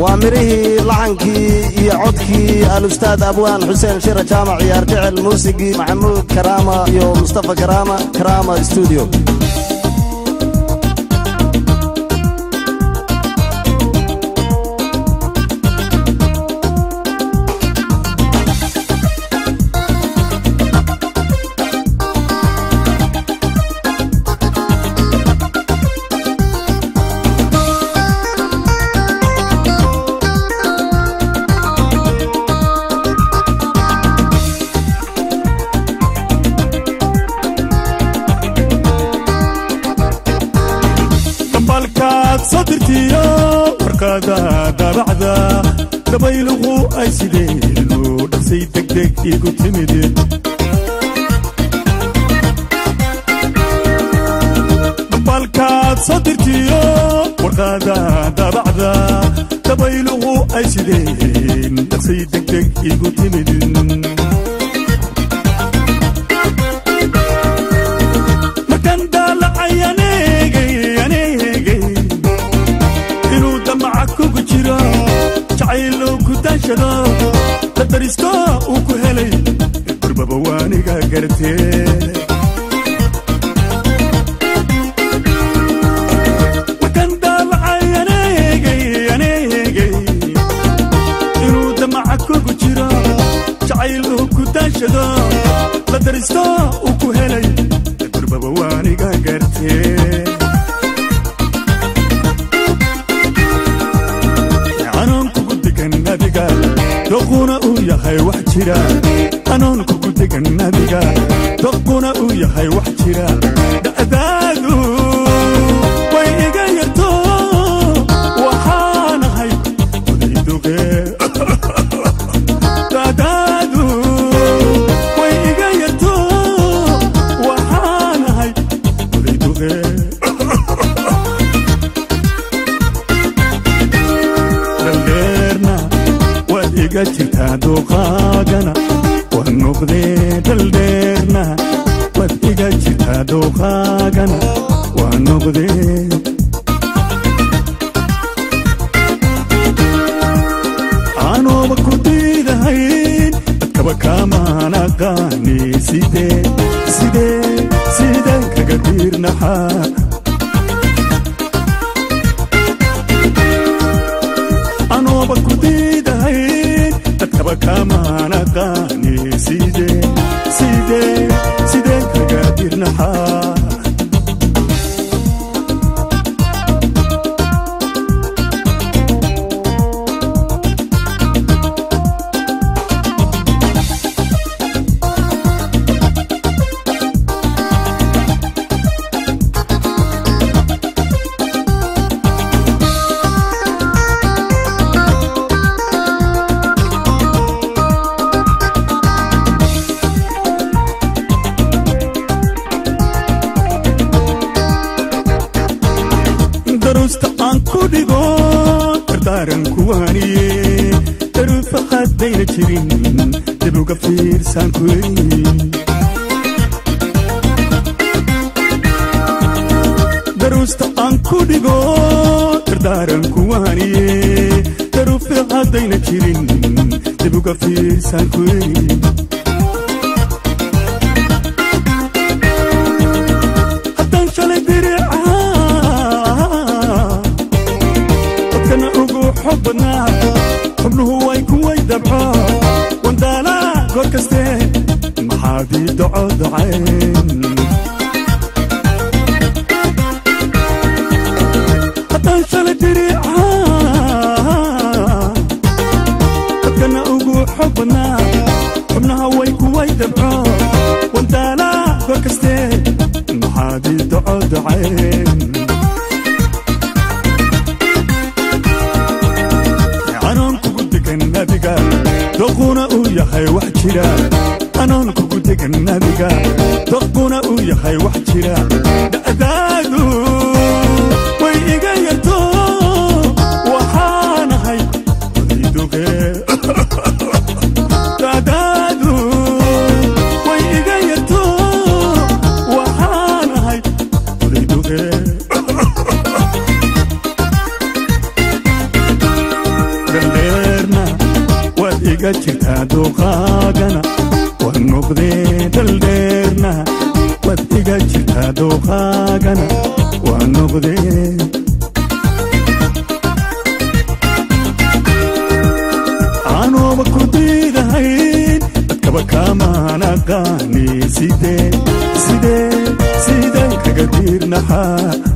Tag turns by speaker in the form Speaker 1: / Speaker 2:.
Speaker 1: Waa mirihii, laxankii iyo codkii alustaad Abwaan Xuseen Shira Jaamac Ciyaar Jecel, muusigii Maxamuud Karaama iyo Mustafa Karaama, Karaama Stuudiyo.
Speaker 2: Dambalkaad soo dirtiyo warqada daabacda, dabayluhu ay sideenu dhaqsay degdeg igu timid. Dambalkaad soo dirtiyo warqada daabacda, dabayluhu ay sideen dhaqsay degdeg igu timid. Markaan daalacay aneegay aneegay inuu damaca kugu jiro, jacaylo ku daashado, la daristo uu ku helay durbaba waaniga gartee. Markaan daalacay aneegay aneegay inuu damaca kugu jiro, jacaylo ku daashado, la daristo uu ku helay durbaba waaniga gartee. Anoon kugu degan adiga, doquna uu yahay wax jira. Anoon kugu degan adiga, doquna uu yahay wax jira. Da'daadu way iga yarto, waxaanahay odayduqe. Da'daadu way iga yarto, waxaanahay odayduqe. Dhaldheerna waad iga jirtaa, duuqaagana waan noqdee. Dhaldheerna waad iga jirtaa, duuqaagana waan noqdee. Anooba ku diidahayn, dadkaba kamaan aqaani, sidee sidee sideen kaga diirnaxaa? Anooba ku diidahayn, dadkaba kamaan aqaani, sidee sidee sideen kaga diirnaxaa? Daruusta aan ku dhigo dardaaran kuwaaniye, daruufa haddayna jirin dib uga fiirsaan ku eri. Daruusta aan ku dhigo dardaaran kuwaaniye, daruufa haddayna jirin dib uga fiirsaan ku eri. Haddaan shalay diricaa dadkana ugu xog badnaa, xubnuhu way kuway dabco wandaalaa goor kaste, maxaad ii doco docayn? Haddaan shalay diricaa dadkana ugu xog badnaa, xubnaha way kuway dabco wandaalaa goor kaste, maxaad ii doco docayn? Anoon kugu degan adiga, doquna uu yahay wax jira. Anoon kugu degan adiga, doquna uu yahay wax jira. Da'daadu way iga yarto, waxaanahay odayduqe. Da'daadu way iga yarto, waxaanahay odayduqe. iga jirtaa dooqaagana, waan noqdee daldheerna. Waad iga jirtaa dooqaagana, waan noqdee. Anooba ku diidahayn, dadkaba kamaan aqaani, sidee sidee sideen kaga diirnaxaa?